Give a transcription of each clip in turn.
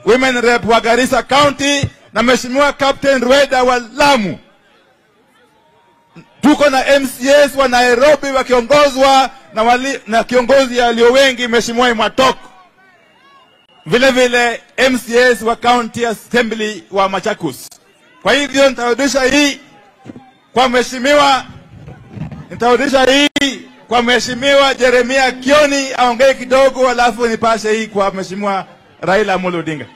Women Rep wa Garissa County, na Mheshimiwa Captain Rueda wa Lamu. Tuko na MCAs wa Nairobi wakiongozwa na kiongozi aliyo wengi Mheshimiwa Imwatok. Vile vile MCAs wa County Assembly wa Machakos. Kwa hivyo nitarudisha hii kwa Mheshimiwa, nitarudisha hii kwa Mheshimiwa Jeremia Kioni aongee kidogo, alafu nipashe hii kwa Mheshimiwa Raila Amolo Odinga.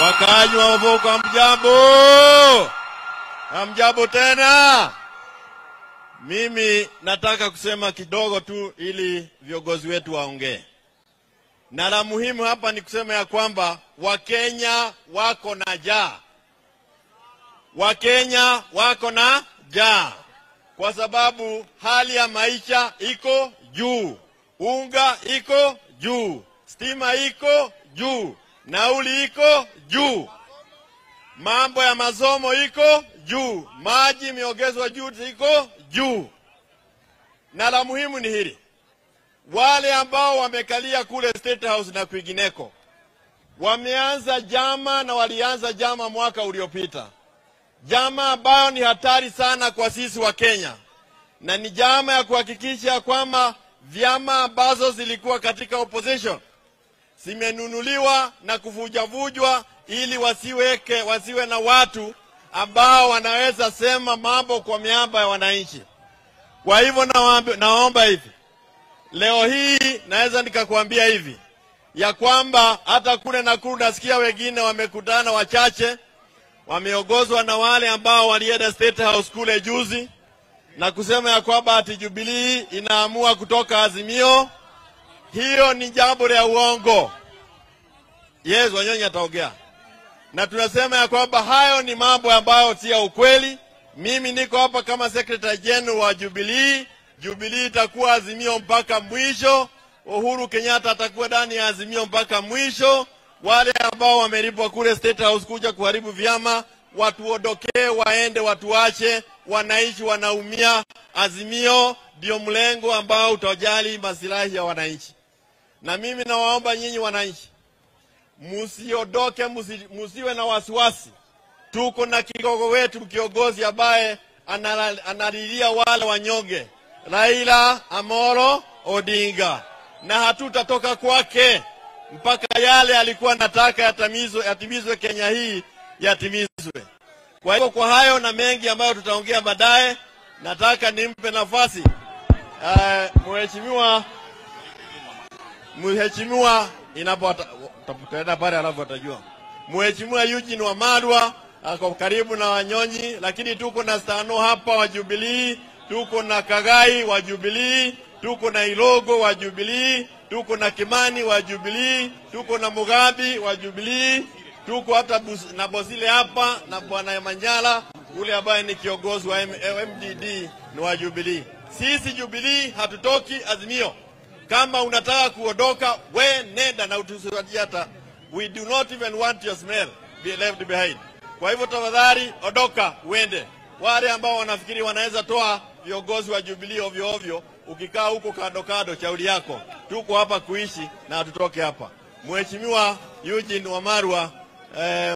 Wakaaji wa Mavoko, hamjambo? Hamjambo tena. Mimi nataka kusema kidogo tu ili viongozi wetu waongee. Na la muhimu hapa ni kusema ya kwamba Wakenya wako na njaa. Wakenya wako na njaa kwa sababu hali ya maisha iko juu, unga iko juu, stima iko juu, nauli iko juu, mambo ya masomo iko juu, maji imeongezwa juu, iko juu. Na la muhimu ni hili: wale ambao wamekalia kule State House na kwingineko wameanza jama, na walianza jama mwaka uliopita, jama ambayo ni hatari sana kwa sisi wa Kenya, na ni jama ya kuhakikisha kwamba vyama ambazo zilikuwa katika opposition zimenunuliwa na kuvujavujwa ili wasiwe na watu ambao wanaweza sema mambo kwa miamba ya wananchi. Kwa hivyo naomba hivi, leo hii naweza nikakwambia hivi ya kwamba hata kule Nakuru nasikia wengine wamekutana wachache, wameongozwa na wale ambao walienda State House kule juzi na kusema ya kwamba ati Jubilee inaamua kutoka Azimio. Hiyo ni jambo la uongo. Yes, Wanyonyi ataongea. Na tunasema ya kwamba hayo ni mambo ambayo si ya ukweli. Mimi niko hapa kama Secretary General wa Jubilee. Jubilee itakuwa Azimio mpaka mwisho. Uhuru Kenyatta atakuwa ndani ya Azimio mpaka mwisho. Wale ambao wamelipwa kule State House kuja kuharibu vyama, watuondokee, waende, watuache. Wananchi wanaumia. Azimio ndio mlengo ambao utajali maslahi ya wananchi. Na mimi nawaomba nyinyi wananchi, msiondoke, msiwe na wasiwasi. Tuko na kigogo wetu, kiongozi ambaye analilia wale wanyonge, Raila Amolo Odinga, na hatutatoka kwake mpaka yale alikuwa anataka yatimizwe Kenya hii yatimizwe. Kwa hivyo kwa hayo na mengi ambayo tutaongea baadaye, nataka nimpe nafasi Mheshimiwa inapo tutaenda pale alafu atajua. Mheshimiwa Eugene Wamalwa ako karibu na Wanyonyi, lakini tuko na Stano hapa wa Jubilee, tuko na Kagai wa Jubilee, tuko na Ilogo wa Jubilee, tuko na Kimani wa Jubilee, tuko na Mugabi wa Jubilee, tuko hata na Bosile hapa na Bwana Manyala ule ambaye ni kiongozi wa MDD ni wa Jubilee. Sisi Jubilee hatutoki Azimio. Kama unataka kuondoka, we nenda na utusaidie hata. We do not even want your smell be left behind. Kwa hivyo tafadhali ondoka uende. Wale ambao wanafikiri wanaweza toa viongozi wa Jubilee ovyo ovyo, ukikaa huko kando kando, shauri yako. Tuko hapa kuishi na hatutoke hapa. Mheshimiwa Eugene Wamalwa.